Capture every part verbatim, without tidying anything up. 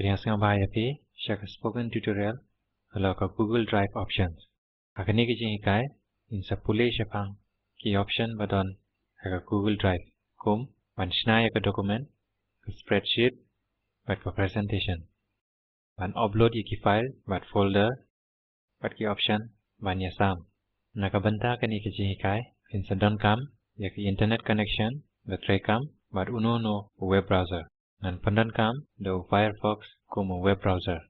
Pdiang sngewbha ïa phi sha ka spoken tutorial halor ka Google Drive options. Ha kane ka jinghikai, ngin sa pule shaphang ki option ba don ha ka Google Drive, kum ban shna ïa ka document, ka spreadsheet, bad ka presentation, ban upload ïa ki file bad folder, bad ki option ban ïasam. Na ka bynta kane ka jinghikai, phin sa donkam ïa ka internet connection, da treikam bad uno uno u web browser. Ngan pyndonkam da u Firefox kum u web browser.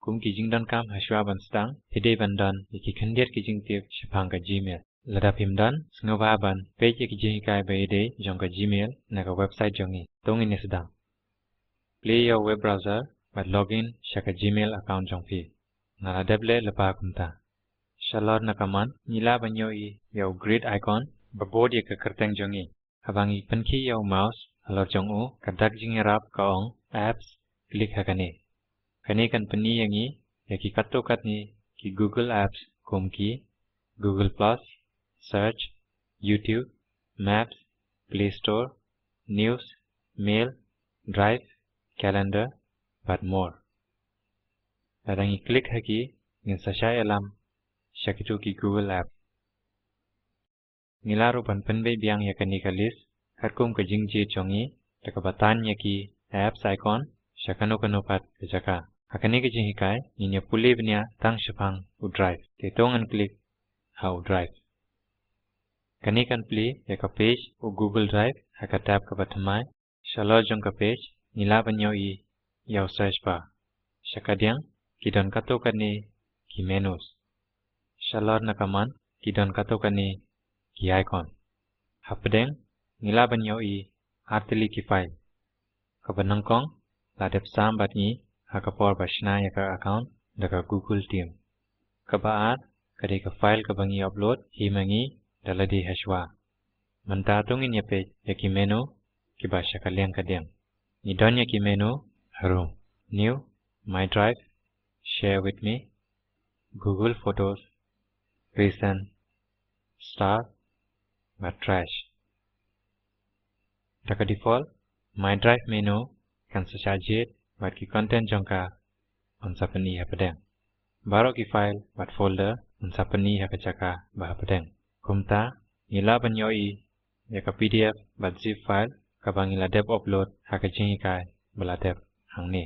Kum ki jingdonkam hashwa ban sdang, phi dei ban don ïa ki khyndiat ki jingtip shaphang ka Gmail. Lada phim don, sngewbha ban peit ïa ki jinghikai ba ïadei jong ka Gmail na ka website jong ngi. To ngin ïa sdang. Plie ïa u web browser bad login sha ka Gmail account jong phi. Nga la dep leh lypa kumta. Shalor na ka man, ngi lah ban ïohi ïa u grid icon ba bud ïa ka kyrteng jong ngi. Haba ngi pynkhih ïa u mouse halor jong u, ka dak jingïarap ka ong apps, klik ha kane. Kane kan pyni ïa ngi ïa ki katto katne ki Google apps, kum ki Google Plus, Search, YouTube, Maps, Play Store, News, Mail, Drive, Calendar, bad more. Lada ngi klik ha ki, ngin sa shah ïalam sha kito ki Google app. Ngi lah ruh ban pynbeit biang ïa kane ka list katkum ka jingjied jong ngi, da kaba tan ïa ki apps icon sha kano kano pat ka jaka. Ha kane ka jinghikai, ngin ïa pule bniah tang shaphang u Drive. Te to ngan klik ha u Drive. Kane kan plie ïa ka page u Google Drive ha ka tab kaba thymmai. Shalor jong ka page, ngi lah ban ïohi ïa u search bar. Sha kadiang, ki don katto katne ki menus. Shalor na ka man, ki don katto katne ki icon. Hapdeng, ngi lah ban ïohi artylli ki file. Kaba nyngkong, la dep sam bad ngi ha ka por ba shna ïa ka account da ka Google Team. Kaba ar, ka dei ka file kaba ngi upload hi ma ngi da lade hashwa. Mynta to ngin ïa peit ïa ki menu kiba sha ka liang kadiang. Ngi don ïa ki menu harum: New, My Drive, Share with Me, Google Photos, Recent, Star, bad Trash. Da ka default, My Drive menu kan sa shah jied bad ki content jong ka yn sa pyni hapdeng. Baroh ki file bad folder yn sa pyni ha ka jaka ba hapdeng. Kumta, ngi lah ban ïohi ïa ka P D F bad zip file kaba ngi la dep upload ha ka jinghikai ba la dep hangne.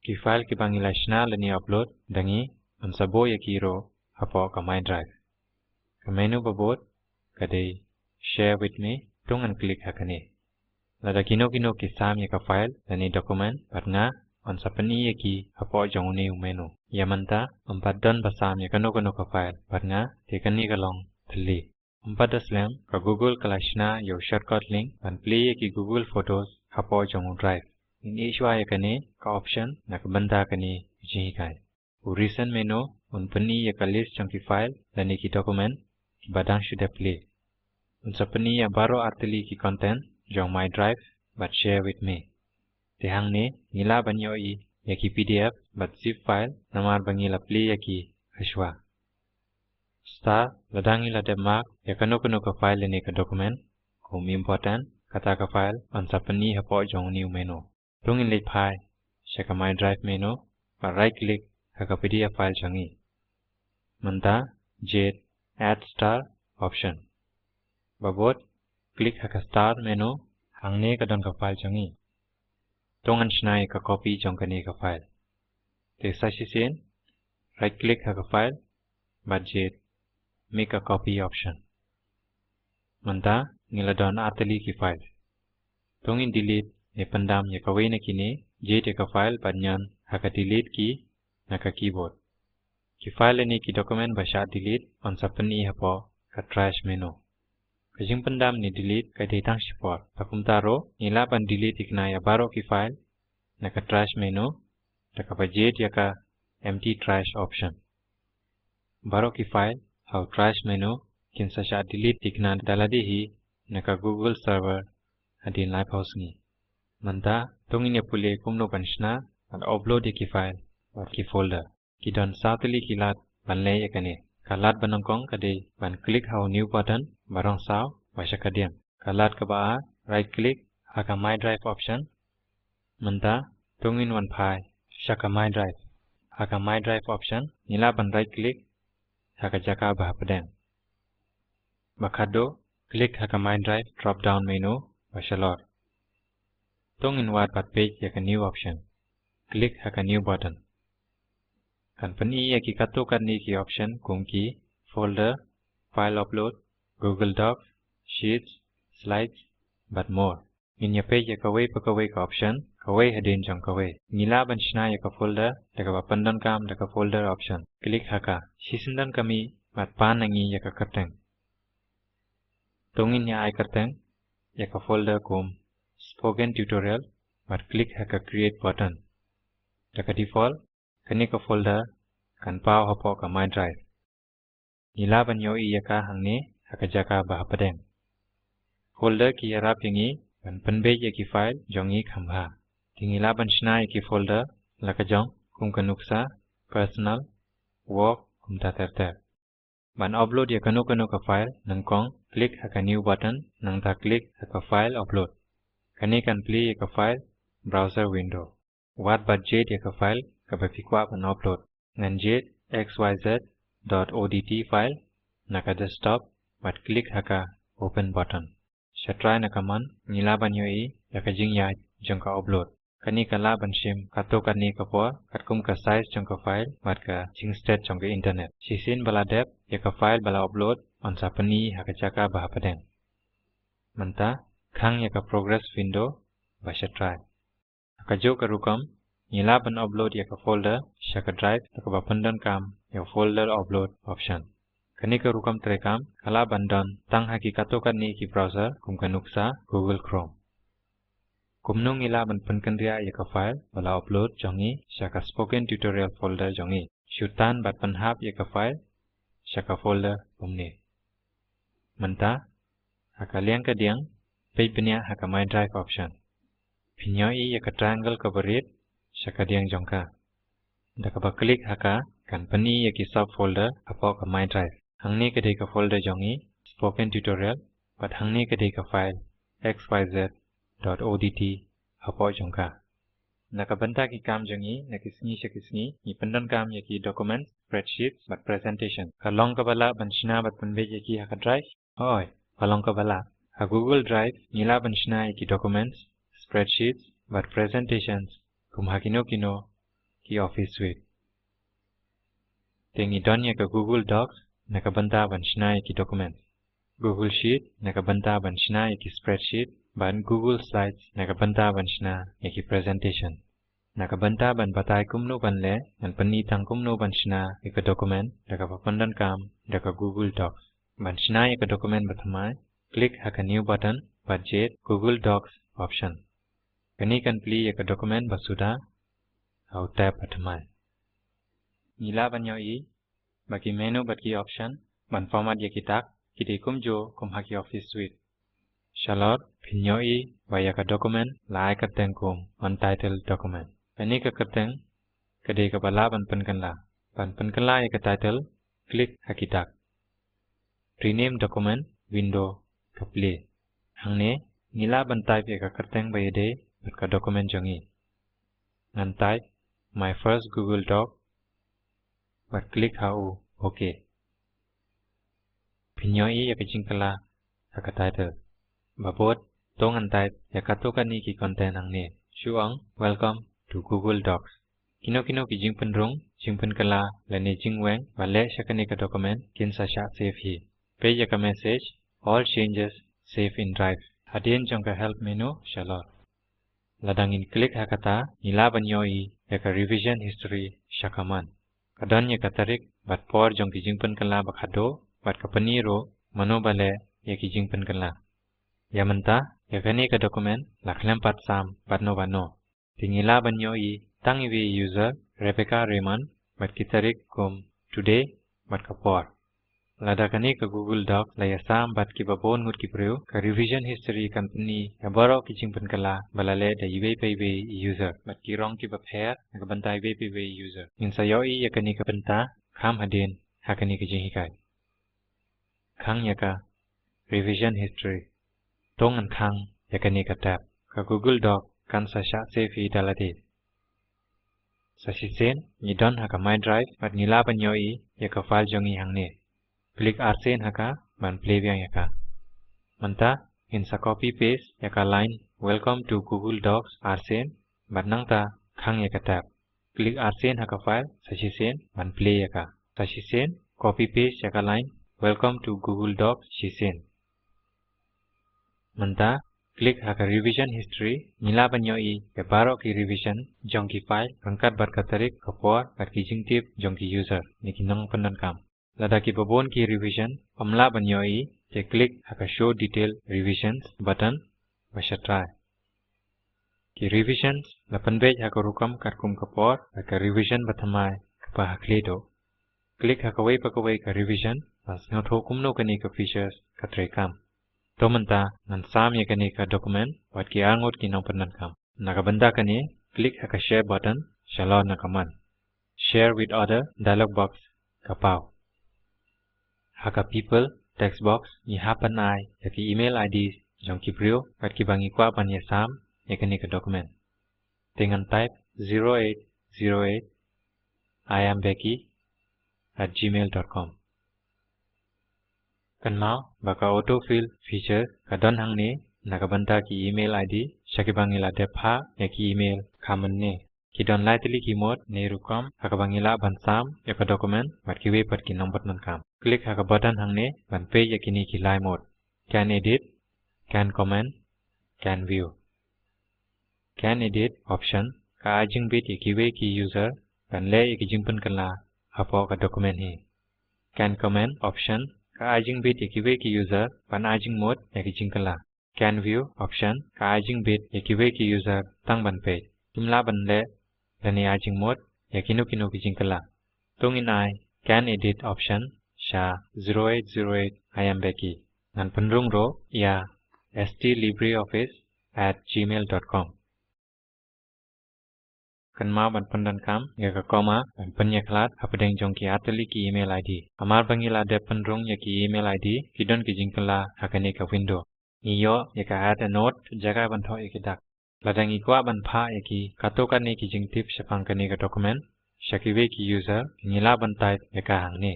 Ki file kiba ngi la shna lane upload da ngi, yn sa buh ïa ki ruh hapoh ka My Drive. Ka menu ba bud ka dei Share with Me, to ngan klik ha kane. Lada kino kino ki sam ïa ka file lane document bad nga, yn sa pyni ïa ki hapoh jong une u menu. Ïa mynta, ym pat don ba sam ïa kano kano ka file bad nga, te kane ka long thylli. Ym pat da slem, ka Google ka la shna ïa u shortcut link ban plie ïa ki Google Photos hapoh jong u Drive. Ngin ïeh shuwa ïa kane ka option na ka bynta kane ka jinghikai. U Recent menu un pyni ïa ka list jong ki file lane ki document kiba dang shu dep plie. Un sa pyni ïa baroh artylli ki content jong My Drive bad Share with Me. Te hangne, ngi lah ban ïohi ïa ki P D F bad zip file namar ba ngi la plie ïa ki hashwa. Star, lada ngi la dep mark ïa kano kano ka file lane ka document kum important, kata ka file yn sa pyni hapoh jong une u menu. To ngin leit phai sha ka My Drive menu bad right click ha ka P D F file jong ngi. Mynta, jied Add Star option. Ba bud, klik ha ka Star menu, hangne ka don ka file jong ngi. To ngan shna ïa ka copy jong kane ka file. Te sa shisien, right click ha ka file bad jied Make a Copy option. Mynta ngi la don artylli ki file. To ngin delete ne pyndam ïa kawei na kine, jied ïa ka file bad ñion ha ka Delete key na ka keyboard. Ki file lane ki document ba shah delete yn sa pyni hapoh ka Trash menu. Ka jingpyndam ne delete ka dei tang shipor. Te kumta ruh, ngi lah ban delete thikna ïa baroh ki file na ka Trash menu da kaba jied ïa ka Empty Trash option. Baroh ki file ha u Trash menu kin sa shah delete thikna da lade hi na ka Google Server hadien laiphew sngi. Mynta, to ngin ïa pule kumno ban shna bad upload ïa ki file bad ki folder. Ki don saw tylli ki lad ban leh ïa kane. Ka lad ba nyngkong ka dei ban klik ha u New button ba rong saw ba sha kadiang. Ka lad kaba ar, right click ha ka My Drive option. Mynta, To ngin wan phai sha ka My Drive. Ha ka My Drive option, ngi lah ban right click ha ka jaka ba hapdeng. Ba khadduh, click ha ka My Drive drop down menu ba shalor. To ngin wad bad peit ïa ka new option. Click ha ka new button. Kan pyni ïa ki katto katne ki option kum ki folder, file upload, Google Docs, Sheets, Slides, bad more. Ngin ïa peit ïa kawei pa kawei ka option, kawei hadien jong kawei. Ngi lah ban shna ïa ka folder da kaba pyndonkam da ka folder option. Click ha ka. Shisien don ka mih bad pan na ngi ïa ka kyrteng. To ngin ïa ai kyrteng ïa ka folder kum Spoken Tutorial bad click ha ka create button. Da ka default, kane ka folder kan paw hapoh ka My Drive. Ngi lah ban ïohi ïa ka hangne ha ka jaka ba hapdeng. Folder ki ïarap ïa ngi ban pynbeit ïa ki file jong ngi kham bha. Te ngi lah ban shna ïa ki folder la ka jong kum ka nuksa, personal, work, kumta ter ter. Ban upload ïa kano kano ka file nyngkong, click ha ka new button, nangta click ha ka file upload. Kane kan plie ïa ka file browser window. Wad bad jied ïa ka file kaba phi kwah ban upload. Ngan jied X Y Z dot O D T file na ka desktop bad click ha ka open button. Sha trai na ka mon, ngi lah ban ïohi ïa ka jingïaid jong ka upload. Kane ka lah ban shim katto katne ka por katkum ka size jong ka file bad ka jingstet jong ka internet. Shisien ba la dep ïa ka file ba la upload, yn sa pyni ha ka jaka ba hapdeng. Mynta, khang ïa ka progress window ba sha trai. Ha kajuh ka rukom, ngi lah ban upload ïa ka folder sha ka drive da kaba pyndonkam ïa u folder upload option. Kane ka rukom treikam ka lah ban don tang ha ki katto katne ki browser kum ka nuksa Google Chrome. Kumno ngi lah ban pynkynriah ïa ka file ba la upload jong ngi sha ka Spoken Tutorial folder jong ngi? Shu tan bad pynhap ïa ka file sha ka folder kumne. Mynta, ha ka liang ka diang, peit bniah ha ka My Drive option. Phin ïohi ïa ka triangle kaba rit sha ka diang jong ka. Da kaba click ha ka, kan pyni ïa ki subfolder hapoh ka My Drive. Hangne ka dei ka folder jong ngi, Spoken Tutorial, bad hangne ka dei ka file X Y Z dot O D T hapoh jong ka. Na ka bynta ki kam jong ngi na ki sngi sha ki sngi, ngi pyndonkam ïa ki documents, spreadsheets bad presentation. Ka long kaba lah ban shna bad pynbeit ïa ki ha ka drive? Hooid, ka long kaba lah. Ha Google Drive ngi lah ban shna ïa ki documents, spreadsheets bad presentations kum ha kino kino ki office suite. Te ngi don ïa ka Google Docs na ka bynta ban shna ïa ki documents, Google Sheet na ka bynta ban shna ïa ki spreadsheet, bad Google Slides na ka bynta ban shna ïa ki presentation. Na ka bynta ban batai kumno ban leh, ngan pyni tang kumno ban shna ïa ka document da kaba pyndonkam da ka Google Docs. Ban shna ïa ka document bathymmai, click ha ka New button bad jied Google Docs option. Kane kan plie ïa ka document basuda ha u tab bathymmai. Ngi lah ban ïohi ba ki menu bad ki option ban format ïa ki dak ki dei kumjuh kum ha ki office suite. Shalor, phin ïohi ba ïa ka document la ai kyrteng kum untitled document. Kane ka kyrteng ka dei kaba lah ban pynkylla. Ban pynkylla ïa ka title, click ha ki dak. Rename document window ka plie. Hangne, ngi lah ban type ïa ka kyrteng ba ïadei bad ka document jong ngi. Ngan type My First Google Doc bad click ha u OK. Phin ïohi ïa ka jingkylla ha ka title. Ba bud, to ngan type ïa katto katne ki content hangne. Shu ong Welcome to Google Docs. Kino kino ki jingpynrung, jingpynkylla lane jingweng ba leh sha kane ka document kin sa shah save hi. Peit ïa ka message, All changes save in Drive, hadien jong ka help menu shalor. Lada ngin click ha kata, ngi lah ban ïohi ïa ka revision history sha ka mon. Ka don ïa ka tarik bad por jong ki jingpynkylla ba khadduh, bad ka pyni ruh mano ba leh ïa ki jingpynkylla. Ïa mynta, ïa kane ka document la khlem pat sam bad no bad no. Te ngi lah ban ïohi tang iwei i user, Rebecca Raymond, bad ki tarik kum today bad ka por. Lada kane ka Google Doc la ïasam bad kiba bun ngut ki briew, ka revision history kan pyni ïa baroh ki jingpynkylla ba la leh da iwei pa iwei i user bad ki rong kiba pher na ka bynta iwei pa iwei i user. Ngin sa ïohi ïa kane ka bynta kham hadien ha kane ka jinghikai. Khang ïa ka revision history. To ngan khang ïa kane ka tab. Ka Google Doc kan sa shah save hi da lade. Sa shisien ngi don ha ka My Drive bad ngi lah ban ïohi ïa ka file jong ngi hangne. Klik arsien ha ka ban plie biang ïa ka. Mynta ngin sa copy paste ïa ka line "Welcome to Google Docs" arsien bad nangta khang ïa ka tab. Klik arsien ha ka file sa shisien ban plie ïa ka. Sa shisien copy paste ïa ka line "Welcome to Google Docs" shisien. Mynta klik ha ka revision history, ngi lah ban ïohi ïa baroh ki revision jong ki file ryngkat bad ka tarik, ka por bad ki jingtip jong ki user ne ki nongpyndonkam. Lada kiba bun ki revision ym lah ban ïohi, te klik ha ka show detail revisions button ba shatrai. Ki revisions la pynbeit ha ka rukom katkum ka por bad ka revision ba thymmai kaba ha khlieh duh. Klik ha kawei pa kawei ka revision ban sngewthuh kumno kane ka features ka treikam. To mynta ngan sam ïa kane ka document bad ki arngut ki nongpyndonkam. Na ka bynta kane, klik ha ka share button shalor na ka man "Share with other" dialog box ka paw. Ha ka people text box ngi hap ban ai ïa ki email I D jong ki briew bad kiba ngi kwah ban ïasam ïa kane ka document. Te ngan type "zero eight zero eight I am Becky at gmail dot com". Kynmaw ba ka autofill feature ka don hangne na ka bynta ki email I D sha kiba ngi la dep phah ïa ki email khamne. Ki don lai tylli ki mode ne rukom ha kaba ngi lah ban sam ïa ka document bad kiwei pat ki nongpyndonkam. Klik ha ka button hangne ban peit ïa kine ki lai mode: can edit, can comment, can view. Can edit option ka ai jingbit ïa kiwei ki user ban leh ïa ki jingpynkylla hapoh ka document hi. Can comment option ka ai jingbit ïa kiwei ki user ban ai jingmut ïa ki jingkylla. Can view option ka ai jingbit ïa kiwei ki user tang ban peit, kim lah ban leh lane ai jingmut ïa kino kino ki jingkylla. To ngin ai can edit option sha "zero eight zero eight I am Becky". Ngan pynrung ruh ïa "S T LibreOffice at gmail dot com". Kynmaw ban pyndonkam ïa ka comma ban pynïakhlad hapdeng jong ki artylli ki email I D. Namar ba ngi la dep pynrung ïa ki email I D, ki don ki jingkylla ha kane ka window. Ngi ïoh ïa ka "add a note" jaka ban thoh ïa ki dak. Lada ngi kwah ban phah ïa ki katto katne ki jingtip shaphang kane ka document sha kiwei ki user, ngi lah ban type ïa ka hangne.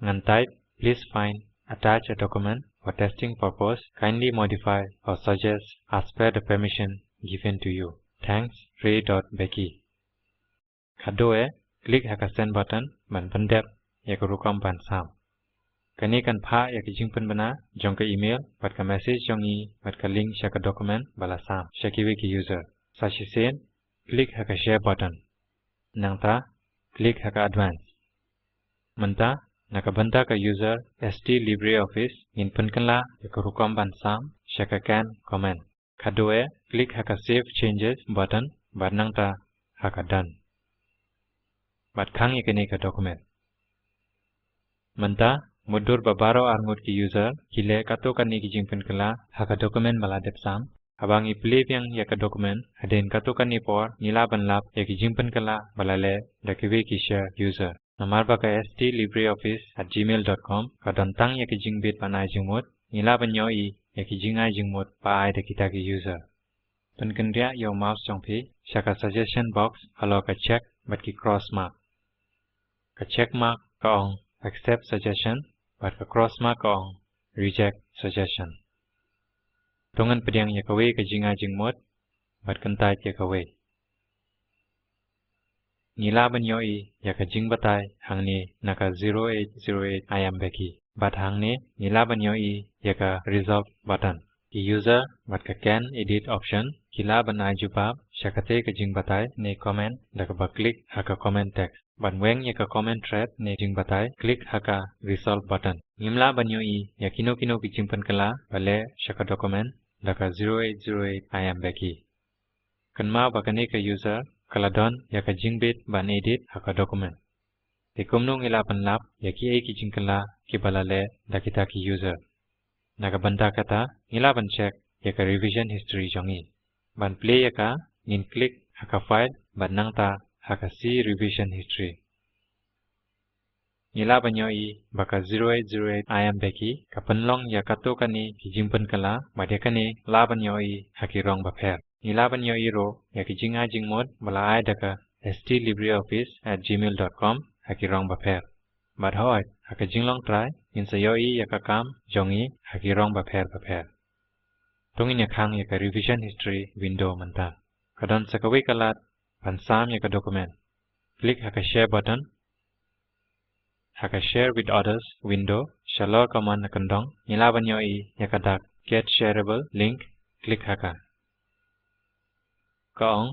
Ngan type: "Please find attached a document for testing purpose. Kindly modify or suggest as per the permission given to you. Thanks, Ray dot Becky." Khatduh eh, klik ha ka send button ban pyndep ïa ka rukom ban sam. Kane kan phah ïa ka jingpynbna jong ka email bad ka message jong ngi bad ka link sha ka document ba la sam sha kiwei ki user. Sa shisien, klik ha ka share button. Nangta klik ha ka advance. Mynta na ka bynta ka user "S T LibreOffice" ngin pynkylla ïa ka rukom ban sam sha ka can comment. Khatduh eh, klik ha ka save changes button bad nangta ha ka done. Bad khang ïa kane ka document. Mynta mutdur ba baroh arngut ki user ki leh katto katne ki jingpynkylla ha ka document ba la dep sam. Haba ngi plie biang ïa ka document hadien katto katne por, ngi lah ban lap ïa ki jingpynkylla ba la leh da kiwei ki shared user. Namar ba ka "S T LibreOffice at gmail dot com" ka don tang ïa ki jingbit ban ai jingmut, ngi lah ban ïohi ïa ki jingai jingmut ba ai da kita ki user. Pynkynriah ïa u mouse jong phi sha ka suggestion box halor ka check bad ki cross mark. Ka check mark ka ong "Accept suggestion" bad ka cross mark ka ong "Reject suggestion". To ngan pdiang ïa kawei ka jingai jingmut bad kyntait ïa kawei. Ngi lah ban ïohi ïa ka jingbatai hangne na ka "zero eight zero eight I am Becky". Bad hangne ngi lah ban ïohi ïa ka resolve button. Ki user bad ka can edit option ki lah ban ai jubab sha katei ka jingbatai ne comment da kaba klik ha ka comment text. Ban weng ïa ka comment thread ne jingbatai, klik ha ka resolve button. Ngim lah ban ïohi ïa kino kino ki jingpynkylla ba leh sha ka document da ka "zero eight zero eight I am Becky". Kynmaw ba kane ka user ka la don ïa ka jingbit ban edit ha ka document. Te kumno ngi lah ban lap ïa kiei ki jingkylla kiba la leh da kita ki user? Na ka bynta kata, ngi lah ban check ïa ka revision history jong ngi. Ban plie ïa ka, ngin klik ha ka file bad nangta ha ka "See revision history". Ngi lah ban ïohi ba ka "zero eight zero eight I am Becky" ka pynlong ïa katto katne ki jingpynkylla bad ïa kane lah ban ïohi ha ki rong bapher. Ngi lah ban ïohi ruh ïa ki jingai jingmut ba la ai da ka s t libre office at gmail dot com ha ki rong bapher. Bad hooid, ha ka jinglong trai, ngin sa ïohi ïa ka kam jong ngi ha ki rong bapher bapher. To ngin ïa khang ïa ka revision history window mynta. Ka don sa kawei ka lad ban sam ïa ka document. Click ha ka share button. Ha ka share with others window, shalor ka mon na kyndong, ngi lah ban ïohi ïa ka dak get shareable link, click ha ka. Ka ong,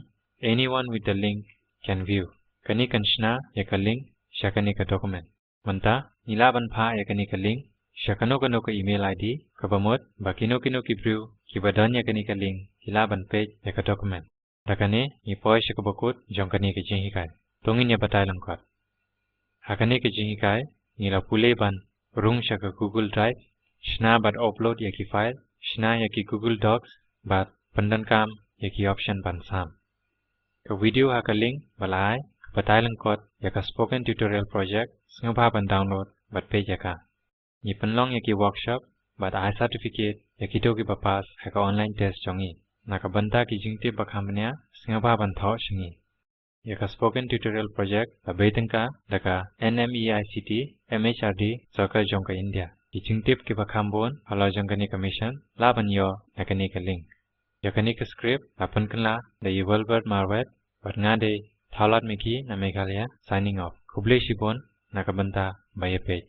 anyone with the link can view. Kane kan shna ïa ka link sha kane ka document. Mynta, ngi lah ban phah ïa kane ka link sha kano kano ka email I D, kaba mut ba kino kino ki briew kiba don ïa kane ka link ki lah ban peit ïa ka document. Da kane, ngi poi sha kaba kut jong kane ka jinghikai. To ngin ïa batai lyngkot. Ha kane ka jinghikai, ngi la pule ban rung sha ka Google Drive, shna bad upload ïa ki file, shna ïa ki Google Docs, bad pyndonkam ïa ki option ban sam. Ka video ha ka link ba la ai ka batai lyngkot ïa ka Spoken Tutorial Project, sngewbha ban download bad peit ïa ka. Ngi pynlong ïa ki workshop bad ai certificate ïa kito kiba pass ha ka online test jong ngi. Na ka bynta ki jingtip ba kham bniah, sngewbha ban thoh sha ngi. Ïa ka Spoken Tutorial Project la bei tyngka da ka N M E I C T M H R D sorkar jong ka India. Ki jingtip kiba kham bun halor jong kane ka mission lah ban ïoh na kane ka link. Ïa kane ka script la pynkylla da i Wilbert Marwet, bad nga dei Thawlad Miki na Meghalaya, signing off. Khublei shibun na ka bynta ba ïa peit.